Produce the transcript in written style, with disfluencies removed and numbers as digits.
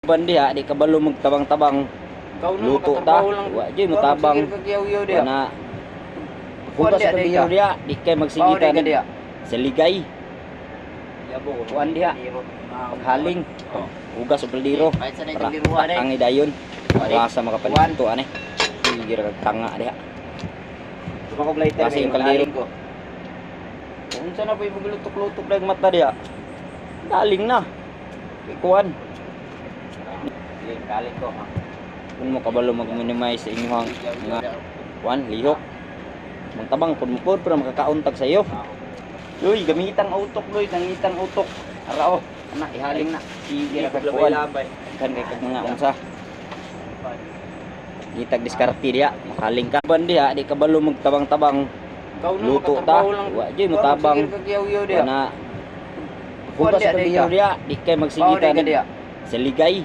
Uban diha, di kabalo magtabang-tabang. Luto ta. Wa jud mo tabang. Wala. Hugas sa kaldero diha, di kay magsigita ni sa ligay. Kuan diha, paghaling. Hugas sa kaldero. Para ang idayon. Rasa makapalito ani. Sige ra kag tanga diha. Kasi yung kaldero ko. Unsa na pa yung lutok-lutok lang mata diha? Daling na. Kuan. Galing ko ha. Kung mo kabalo mag-minimize sa inyong mga kuan lihok. Mangtabang pud mo pod pero makakauntag sa iyo. Uy, gamitang utok loy, nangitang utok. Arao, ana ihaling na. Sige ra kag kuan. Kan kay kag mga unsa. Gitag diskarte diha, makaling ka. Ban diha, di kabalo magtabang-tabang. Luto ta. Wa jud mo tabang. Wala. Hugas sa kaldero diha, di kay magsigita ni sa ligay.